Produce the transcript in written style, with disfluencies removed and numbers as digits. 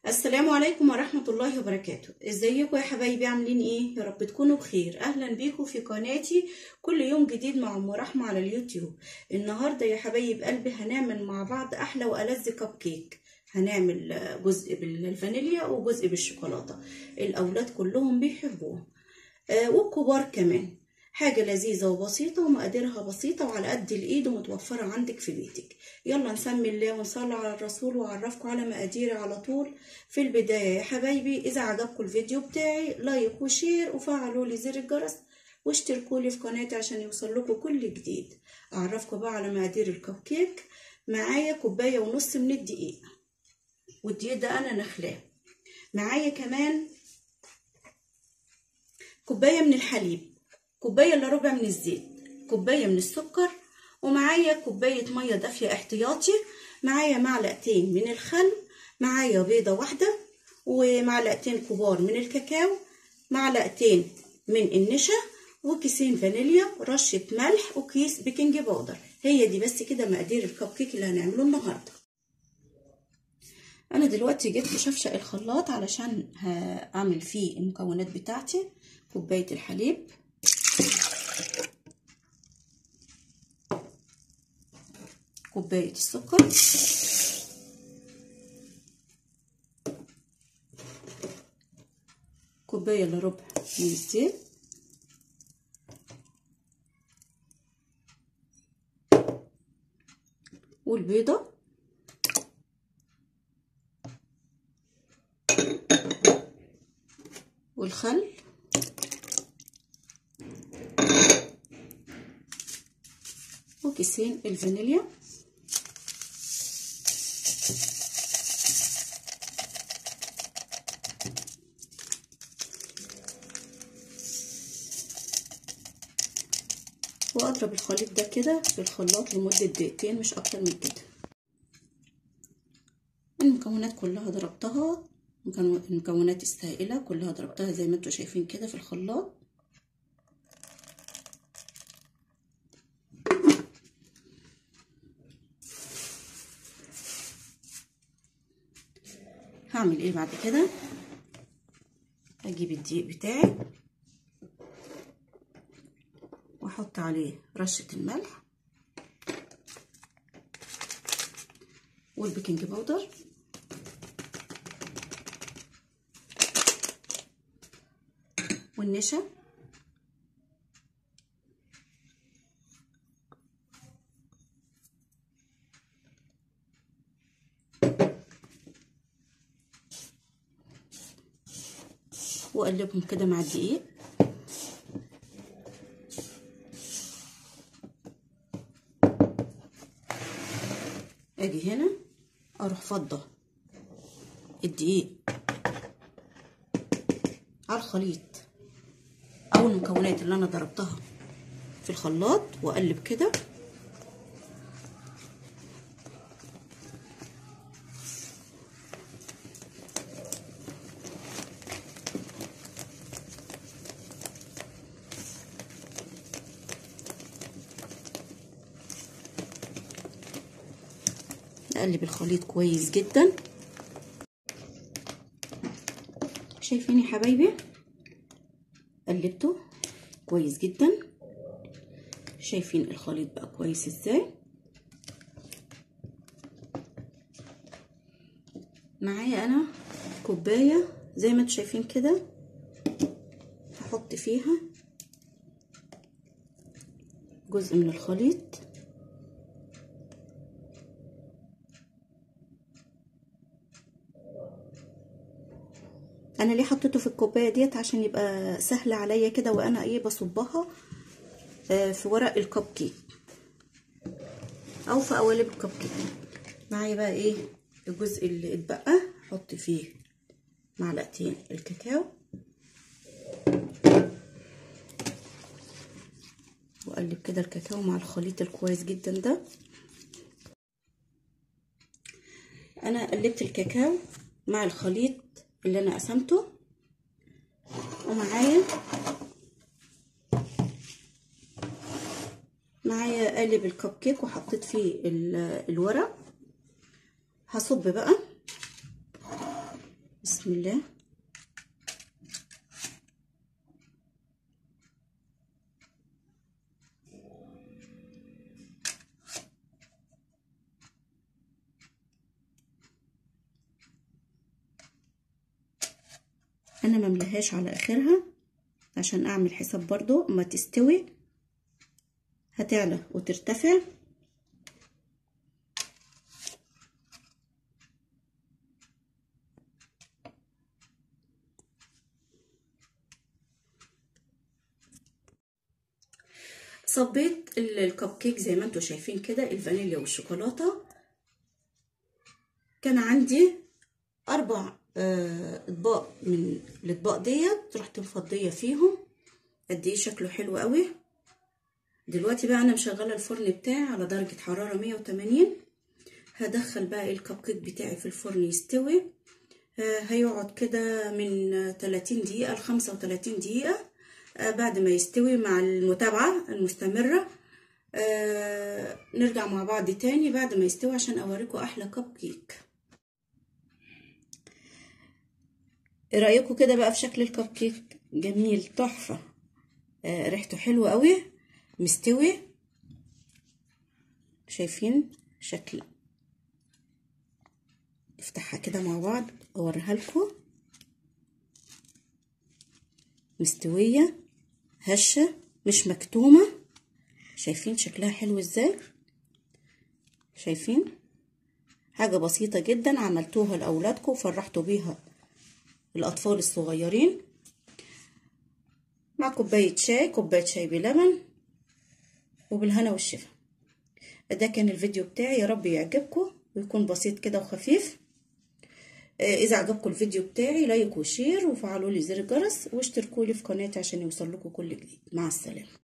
السلام عليكم ورحمة الله وبركاته. ازيكم يا حبايبي، عاملين ايه؟ يا رب تكونوا بخير. اهلا بيكم في قناتي كل يوم جديد مع ام رحمة على اليوتيوب. النهاردة يا حبايب قلبي هنعمل مع بعض احلى والذ كب كيك. هنعمل جزء بالفانيليا وجزء بالشوكولاتة، الاولاد كلهم بيحبوه والكبار كمان. حاجة لذيذة وبسيطة ومقاديرها بسيطة وعلى قد الايد ومتوفرة عندك في بيتك. يلا نسمي الله ونصلي على الرسول وأعرفكم على مقاديري على طول. في البداية يا حبايبي إذا عجبكم الفيديو بتاعي like و share وفعلوا لي زر الجرس واشتركوا لي في قناتي عشان يوصل لكم كل جديد. أعرفكم بقى على مقادير الكب كيك. معايا كوباية ونص من الدقيق، والدقيق ده أنا نخلاه. معايا كمان كوباية من الحليب، كوباية الا ربع من الزيت، كوباية من السكر، ومعايا كوباية مية دافيه احتياطي، معايا معلقتين من الخل، معايا بيضة واحدة، ومعلقتين كبار من الكاكاو، معلقتين من النشا، وكيسين فانيليا، رشه ملح، وكيس baking powder. هي دي بس كده مقادير الكب كيك اللي هنعمله النهارده. انا دلوقتي جبت شفشق الخلاط علشان هعمل فيه المكونات بتاعتي. كوباية الحليب، كوباية السكر، كوباية الا ربع من الزيت، والبيضة، والخل، وكيسين الفانيليا، واضرب الخليط ده كده في الخلاط لمدة دقيقتين مش اكتر من كده. المكونات كلها ضربتها، المكونات السائلة كلها ضربتها زي ما انتوا شايفين كده في الخلاط. هعمل ايه بعد كده؟ اجيب الدقيق بتاعي واحط عليه رشة الملح وال baking powder، والنشا، واقلبهم كده مع الدقيق. اجي هنا اروح فضة الدقيق على الخليط او المكونات اللي انا ضربتها في الخلاط، واقلب كده. نقلب الخليط كويس جدا. شايفين يا حبايبي؟ قلبته كويس جدا. شايفين الخليط بقى كويس ازاي؟ معايا انا كوباية زي ما انتوا شايفين كده، هحط فيها جزء من الخليط، انا ليه حطيته في الكوباية ديت؟ عشان يبقى سهل عليا كده وانا ايه بصبها في ورق الكب كيك او في قوالب الكب كيك. معايا بقى ايه الجزء اللي اتبقى، احط فيه معلقتين الكاكاو، واقلب كده الكاكاو مع الخليط الكويس جدا ده. انا قلبت الكاكاو مع الخليط اللي انا قسمته، ومعايا قالب الكب كيك وحطيت فيه الورق. هصب بقى بسم الله. انا مملهاش على اخرها عشان اعمل حساب برضو ما تستوي، هتعلى وترتفع. صبيت الكب كيك زي ما انتم شايفين كده، الفانيليا والشوكولاته. كان عندي 4 اطباق من الاطباق ديت، رحت مفضيه فيهم. قد ايه شكله حلو قوي. دلوقتي بقى انا مشغله الفرن بتاعي على درجه حرارة 180. هدخل بقى الكب كيك بتاعي في الفرن يستوي. هيقعد كده من 30 دقيقة ل 35 دقيقة بعد ما يستوي، مع المتابعة المستمرة. نرجع مع بعض تاني بعد ما يستوي عشان اوريكم احلى كب كيك. ايه رايكم كده بقى في شكل الكب كيك؟ جميل تحفة، ريحته حلوة قوي، مستوي. شايفين شكل؟ نفتحها كده مع بعض اوريها لكم. مستوية هشه مش مكتومة. شايفين شكلها حلو ازاي؟ شايفين؟ حاجة بسيطة جدا عملتوها لاولادكم وفرحتوا بيها الاطفال الصغيرين، مع كوباية شاي، كوباية شاي بلبن، وبالهنا والشفا. ده كان الفيديو بتاعي، يا رب يعجبكم ويكون بسيط كده وخفيف. اذا عجبكم الفيديو بتاعي like و share، وفعلوا لي زر الجرس، واشتركوا لي في قناتي عشان يوصل لكم كل جديد. مع السلامة.